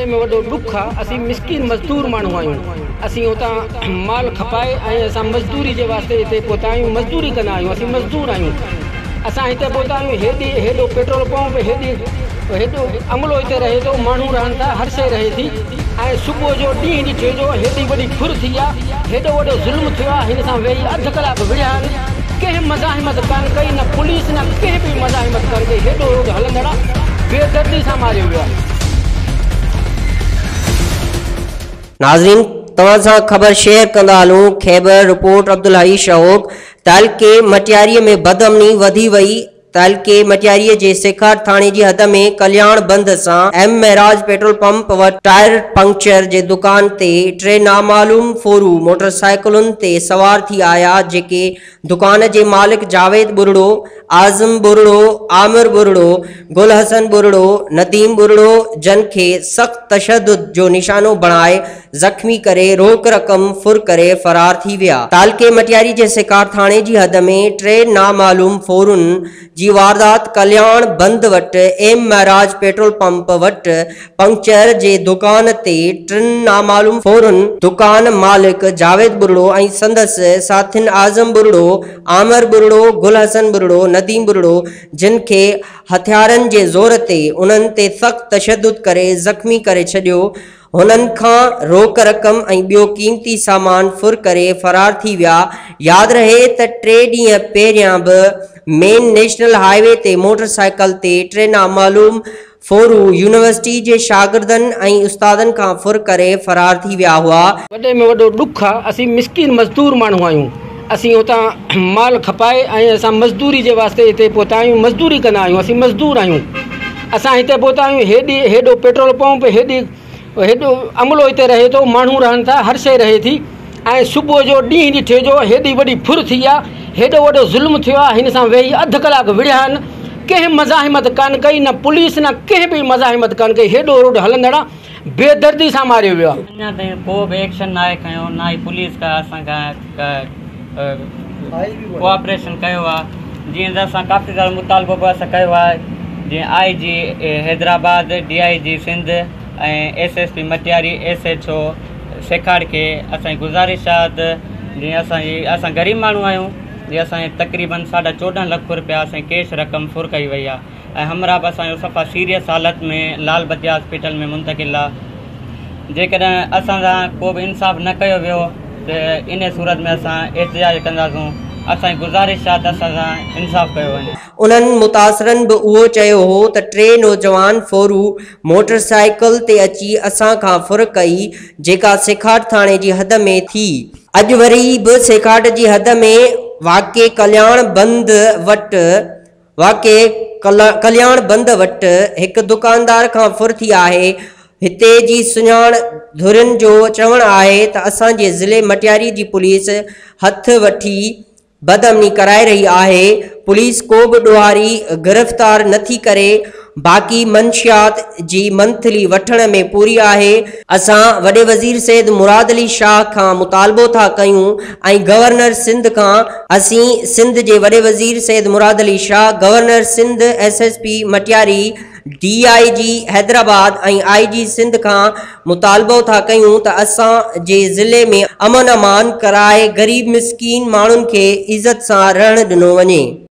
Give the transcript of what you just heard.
وڏي ۾ وڏو ڏک آ اسين مسڪين مزدور ماڻهو آهيون اسين اتان مال کپائي ۽ اسان مزدوري جي واسطي هتي پهتا آهيون مزدوري ڪندا آهيون اسين مزدور آهيون اسان هتي پهتا آهيون هيڏي هيڏو پيٽرول پمپ هيڏي هيڏو عملو هتي رهي ٿو ماڻهو رهن ٿا هر شي رهي ٿي ۽ صبح جو ڏينهن ڏٺي جو هيڏي وڏي ڦر ٿي آ هيڏو وڏو ظلم ٿيو آ هن سان ويهي اڌ ڪلاڪ وڙهيا آهن ڪنهن مزاحمت ڪانه ڪئي نه پوليس نه ڪنهن به مزاحمت ڪانه ڪئي هيڏو روڊ هلندڙ آ بي دردي سان ماريو ويو آ. ناظرين توهان سان خبر شيئر ڪندا هلون خيبر، رپورٽ، عبدالحئي شهوڪ، تعلقي مٽياري ۾ بدامني وڌي وئي، تعلقي مٽياري جي سيکاٽ ٿاڻي جي حد ۾ ڪلياڻ بند سان ايم معراج پيٽرول پمپ وٽ ٽائر پنڪچر جي دڪان تي ٽي نامعلوم ڦورو موٽرسائيڪلن تي سوار ٿي آيا جيڪي دڪان جي مالڪ جاويد ٻرڙو، اعظم ٻرڙو، عامر ٻرڙو، گل حسن ٻرڙو، نديم ٻرڙو جن کي سخت تشدد جو نشانو بڻائي زخمي ڪري روڪ رقم ڦر ڪري فرار ٿي ويا. تعلقي مٽياري جي سيکار ٿاڻي جي حد ۾ ٽي نامعلوم ڦورن جي واردات ڪلياڻ بند وٽ ايم معراج پيٽرول پمپ وٽ پنڪچر جي دڪان تي ٽن نامعلوم ڦورن دڪان مالڪ جاويد ٻرڙو ۽ سندس ساٿين اعظم ٻرڙو، عامر ٻرڙو، گل حسن ٻرڙو، نديم ٻرڙو جن کي هٿيارن جي زور تي انهن تي سخت تشدد ڪري زخمي ڪري ڇڏيو هنن کان روڪ رقم ۽ ٻيو قيمتي سامان ڦر ڪري فرار ٿي ويا. ياد رهي ته ٽي ڏينهن پهريان به مين نيشنل هاء وي تي موٽر سائيڪل تي ٽي نامعلوم ڦورو يونيورسٽي جي شاگردن ۽ استادن کان ڦر ڪري فرار ٿي ويا هئا. وڏي ۾ وڏو ڏک آ اسين مسڪين مزدور ماڻهو آهيون اسين اتان مال کپائي ۽ اسان مزدوري جي واسطي هتي پهتا آهيون مزدوري ڪندا آهيون اسين مزدور آهيون اسان هتي پهتا آهيون هيڏي هيڏو پيٽرول پمپ هيڏي هيڏو عملو هتي رهي ٿو ماڻهو رهن ٿا هر شيء رهي ٿي ۽ صبح جو ڏينهن ڏٺي جو هيڏي وڏي ڦر ٿي آ هيڏو وڏو ظلم ٿيو آ هن سان ويهي اڌ ڪلاڪ وڙهيا آهن ڪنهن مزاحمت ڪانه ڪئي نه پوليس نه ڪنهن به مزاحمت ڪانه ڪئي هيڏو روڊ هلندڙ آ بي دردي سان ماريو ويو آ. اڃا تائين ڪو به ايڪشن ناهي کنيو نه ئي پوليس ڪا اسان کان ڪا ڪوآپريشن ڪيو آ جيئن ته اسان ڪافي سارو مطالبو به اسان ڪيو آ جيئن I G Hyderabad D I G Sindh ۽ S S P Matiari S H O Sekhar کي اسان جي گذارش آ ته جيئن اسان جي اسان غريب ماڻهو آهيون جي اسان جي تقريبن ساڍا 14 لک روپيا اسان جي ڪيش رقم ڦر ڪئي وئي آ ۽ همراهه به اسان جو صفا سيريس حالت ۾ لال بتي هاسپيٽل ۾ منتقل آ جيڪڏهن اسان سان ڪو به انصاف نه ڪيو ويو ته انهي صورت ۾ اسان احتجاج ڪنداسون اسان جي گذارش آ ته اسان سان انصاف ڪيو وڃي. انهن متاثرن به اهو چيو هو ته ٽي نوجوان ڦورو موٽر سائيڪل تي اچي اسان کان ڦر ڪئي جيڪا سيکاٽ ٿاڻي جي حد ۾ ٿي. اڄ وري به سيکاٽ جي حد ۾ واقع ڪلياڻ بند وٽ واقع ڪلياڻ بند وٽ هڪ دڪاندار کان ڦر ٿي آهي، هتي جي سڃاڻ ڌرين جو چوڻ آهي ته اسان جي ضلعي مٽياري جي پوليس هٿ وٺي بدامني ڪرائي رهي آهي، پوليس ڪو به ڏوهاري گرفتار نٿي ڪري، باقي منشيات جي منٿلي وٺڻ ۾ پوري آهي، اسان وڏي وزير سيد مراد علي شاهه کان مطالبو ٿا ڪيون ۽ گورنر سنڌ کان اسين سنڌ جي وڏي وزير Syed Murad Ali Shah, governor Sindh, S S P Matiari, D I G Hyderabad ۽ I G Sindh کان مطالبو ٿا ڪيون ته اسان جي ضلعي ۾ امن امان ڪرائي غريب مسڪين ماڻهن کي عزت سان رهڻ ڏنو وڃي.